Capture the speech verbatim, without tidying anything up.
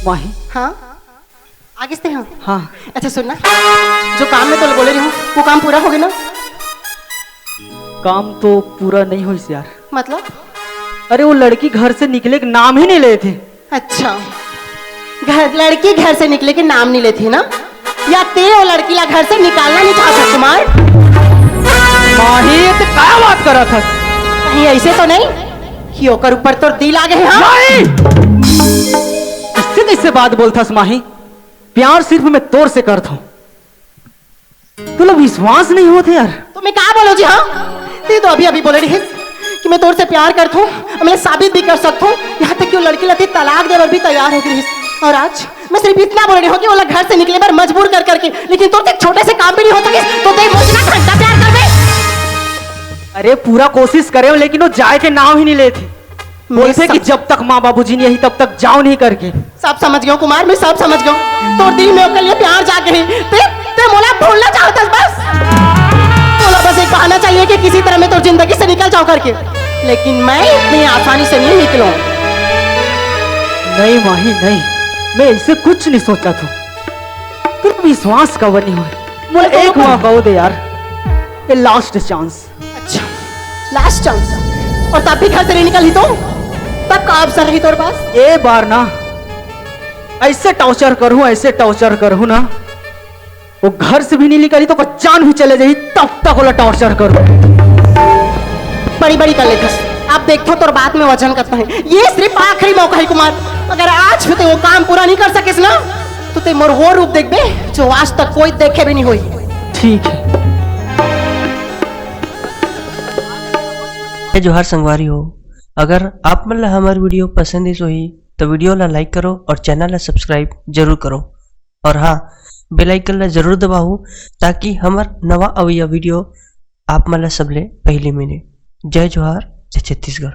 माही। हाँ, आगे से हाँ। हाँ। अच्छा सुन ना, जो काम मैं तो बोले रही हूँ, वो काम पूरा हो गया ना? काम तो पूरा नहीं होइस यार। मतलब? अरे, वो लड़की घर से निकले के नाम ही नहीं लेथे। अच्छा, घर, लड़की घर से निकले के नाम नहीं लेथे ना? या ते वो लड़की ला घर से निकालना नहीं चाहत हस कुमार? माही, ये ते का बात करत हस? कहीं ऐसे तो नहीं कि ओकर ऊपर तोर दिल आ गए, हाँ? नहीं! इससे कैसे बात बोलथस माही? प्यार सिर्फ मैं तोर से करत हूँ। तोला विश्वास नहीं होत हे यार। तो मैं का बोलूं जी, हाँ? ते तो अभी अभी बोले रहिस कि मैं तोर से प्यार करत हूँ, मैं साबित भी कर सकत हूँ। यहाँ तक कि वो लड़की ला ते तलाक दे बर भी तैयार हो गई रहिस। और आज मैं सिर्फ इतना बोले रही हूँ कि वो लोग घर से निकले बर मजबूर कर करके, लेकिन तोर से एक छोटे से काम भी नहीं हो सके, तो ते मुझे ना घंटा प्यार कर दे। अरे, पूरा कोशिश करे हो, लेकिन वो जाए के नाम ही नहीं लेथे। बोलथे सब कि जब तक माँ बाबूजी नहीं आही, तब तक जाओ नहीं करके। सब समझ गयो कुमार, मैं सब समझ गयो। तोर दिल में ओकर लिए प्यार जाग गई। ते, ते मोला भूलना चाहत हस बस। मोला बस एक बहाना चाहिए कि किसी तरह मैं तोर जिंदगी से निकल जाऊं करके। लेकिन मैं इतनी आसानी से नहीं निकलूं। नहीं माही, नहीं, मैं ऐसे कुछ नहीं सोचा था। तोर विश्वास काबर नहीं होय? मोला तो एक मौका दे यार, ये लास्ट चांस। अच्छा, लास्ट चांस। और तब भी घर से नहीं निकली तो तब का ऑप्शन रही तोर पास? ए बार ना, ऐसे टॉर्चर करूँ, ऐसे टॉर्चर करूँ ना, वो घर से भी नहीं निकली तो ओकर जान भी चले जाही, तब तक ओला टॉर्चर करूँ। बड़ी बड़ी कर लेथस। अब देखो तोर बात में वजन कतना है। ये सिर्फ आखिरी मौका है कुमार, अगर आज भी ते वो काम पूरा नहीं कर सकेस ना, तो ते मोर वो रूप देखबे जो आज तक कोई देखे भी नहीं होई। ठीक है। जय जोहार संगवारी हो, अगर आप मन ला हमर वीडियो पसंद आइस होही, तो वीडियो ला लाइक करो और चैनल ला सब्सक्राइब जरूर करो। और हाँ, बेल आइकन ला जरूर दबाओ, ताकि हमर नवा अवइया वीडियो आप मन ला सबले पहले मिले। जय जोहार, जय छत्तीसगढ़।